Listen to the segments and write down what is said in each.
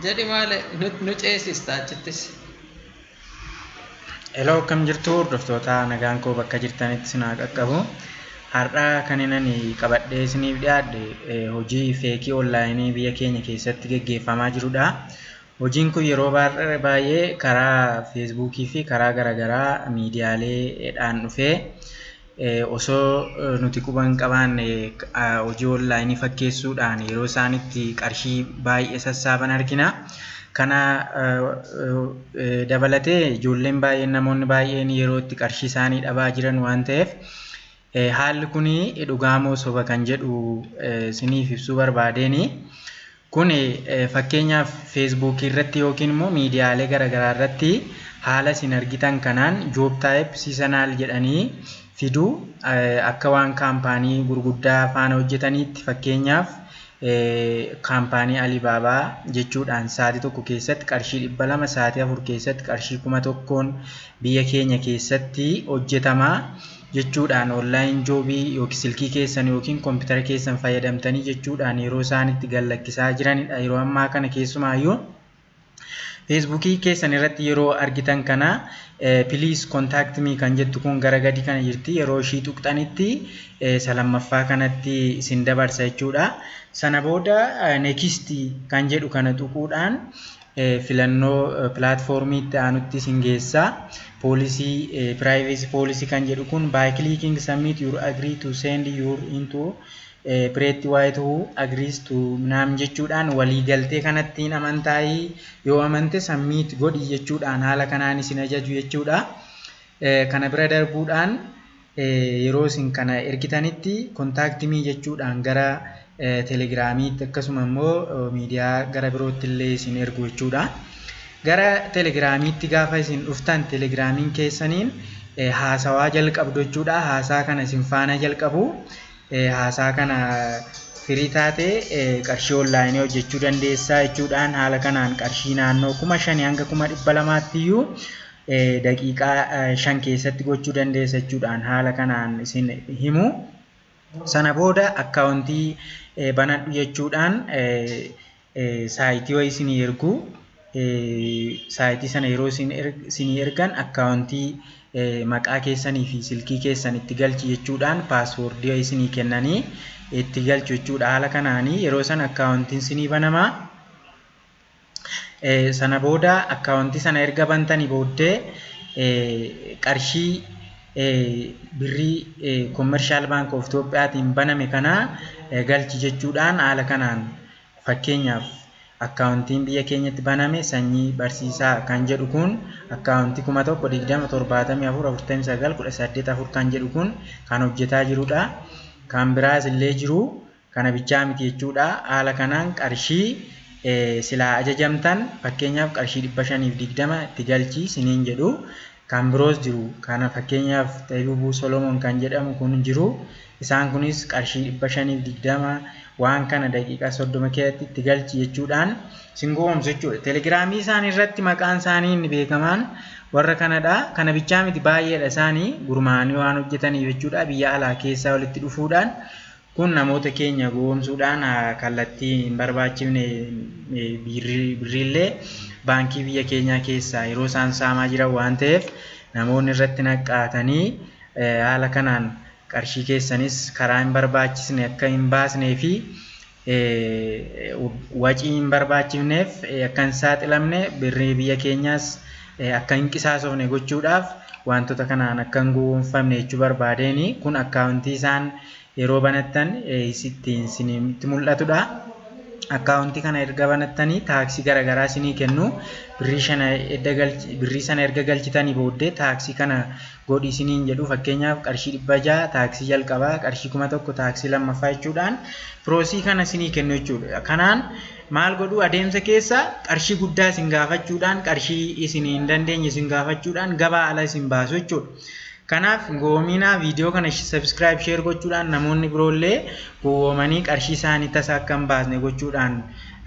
Jedhi maale, nu ceesista achittis. Hello, akkam jirtu hordoftoota? Nagaan koo bakka jirtanitti isin haa qaqqabu. Har'a kan inni qabadhee isiniif dhiyaadhe hojii fake online biyya keenya keessatti geggeeffamaa jirudha. Hojiin kun yeroo baay'ee karaa Facebookii fi karaa garaagaraa miidiyaaleedhaan dhufee osoo nuti quba hin qabaanne hojii online fakkeessuudhaan yeroo isaan itti qarshii baay'ee sassaaban argina. Kana dabalatee ijoolleen baay'een, namoonni baay'een yeroo itti qarshii isaanii dhabaa jiran waan ta'eef, haalli kun dhugaa moo soba kan jedhu isiniif ibsuu barbaadeeni. Kun fakkeenyaaf Facebookii irratti yookiin immoo miidiyaalee garaagaraa irratti haala isin argitan kanaan job type seasonal jedhanii fiduu, akka waan company gurguddaa faana hojjetaniitti, fakkeenyaaf company Alibaba jechuudhaan sa'aatii 1 keessatti qarshii 200, sa'aatii 4 keessatti qarshii 1000n biyya keenya keessatti hojjetamaa jechuudhaan, online jobii yookiin silkii keessan yookiin koompitara keessan fayyadamtanii jechuudhaan yeroo isaan itti gallakkisaa jiranidha. Yeroo ammaa kana keessumaayyuu Facebookii keessan irratti yeroo argitan kana, "Please contact me" kan jettu kun gara gadi kana jirti. Yeroo ishii tuqxanitti isa lammaffaa kanatti isin dabarsa jechuudha. Sana booda "Next" kan jedhu kana tuquudhaan filannoo platformii itti aanutti isin geessa. Policy, privacy policy kan jedhu kun, "By clicking submit you agree to send your into Pretty White who agrees to" naam jechuudhaan, walii galtee kanattiin amantaayii, yoo amante submit godhi jechuudhaan haala kanaan isin ajaju jechuudha. Kana bira darbuudhaan yeroo isin kana ergitanitti "Contact me" jechuudhaan gara Telegramiitti akkasuma immoo miidiyaa gara birootti illee isin ergu jechuudha. Gara Telegramiitti gaafa isin dhuftan, Telegramiin keessaniin haasawaa jalqabdu jechuudha. Haasaa kana isin faana jalqabu. Haasaa kana firii taatee qarshii online hojjechuu dandeessaa jechuudhaan haala kanaan qarshii naannoo 5,000 hanga 200,000tti iyyuu daqiiqaa 5 keessatti gochuu dandeessa jechuudhaan haala kanaan isin himu. Sana booda accountii banadhu jechuudhaan siteii wayii isinii ergu. Siteii sana yeroo isinii ergan, accountii maqaa keessanii fi silkii keessan itti galchi jechuudhaan passwordii wayii isinii kennanii itti galchu jechuudha. Haala kanaanii yeroo sana accountiin isinii banamaa. Sana booda accountii sana erga bantanii booddee qarshii birrii Commercial Bank of Itoophiyaatiin baname kana galchi jechuudhaan haala kanaan, fakkeenyaaf accountiin biyya keenyatti baname Sanyii Barsiisaa kan jedhu kun, accountii 1020 74 49 18 4 kan jedhu kun kan hojjetaa jirudha. Kan biraas illee jiru, kana bichaa miti jechuudha. Haala kanaan qarshii silaa ajajamtan, fakkeenyaaf qarshii 520 itti galchi isiniin jedhu. Kan biroos jiru. Kana fakkeenyaaf Xayyibuu Solomoon kan jedhamu kun jiru. Isaan kunis qarshii 520 waan kana daqiiqaa 30 keessatti itti galchi jechuudhaan isin gowwoomsu jechuudha. Telegramii isaanii irratti maqaan isaanii inni beekamaan warra kanadha. Kana bichaa miti, baay'eedha isaanii gurmaa'anii waan hojjetaniif jechuudha. Biyya alaa keessaa walitti dhufuudhaan kun namoota keenya gowwoomsuudhaan kallattii hin barbaachifne birriillee baankii biyya keenyaa keessaa yeroo isaan saamaa jiran waan ta'eef, namoonni irratti naqqaatanii haala kanaan qarshii keessanis karaa hin barbaachisne akka hin baasnee fi wacii hin barbaachifneef akka hin saaxilamne, birrii biyya keenyaas akka hin qisaasofne gochuudhaaf wantoota kanaan akka hin gowwoomfamne jechuu barbaadeeni. Kun accountii isaan yeroo banattan ittiin isinitti mul'atudha. Accountii kana erga banattanii taskii garaagaraa isinii kennu. Birrii sana erga galchitanii booddee taskii kana godhi isiniin jedhu. Fakkeenyaaf qarshii 600 taskii jalqabaa, qarshii 1000 taskii lammaffaa jechuudhaan processii kana isinii kennu jechuudha. Kanaan maal godhu? Adeemsa keessa qarshii guddaa isin gaafachuudhaan, qarshii isin hin dandeenye isin gaafachuudhaan gabaa ala isin baasu jechuudha. Kanaaf gowwoominaa. Viidiyoo kana subscribe, share gochuudhaan namoonni biroollee gowwoomanii qarshii isaanii tasa akka hin baasne gochuudhaan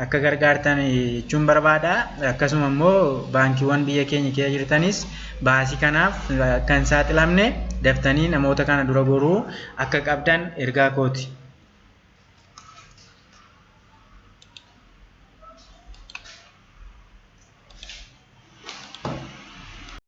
akka gargaartan jechuun barbaada. Akkasuma immoo baankiiwwan biyya keenya keessa jirtanis baasii kanaaf akka hin saaxilamne daftanii namoota kana dura goruu akka qabdan ergaa kooti.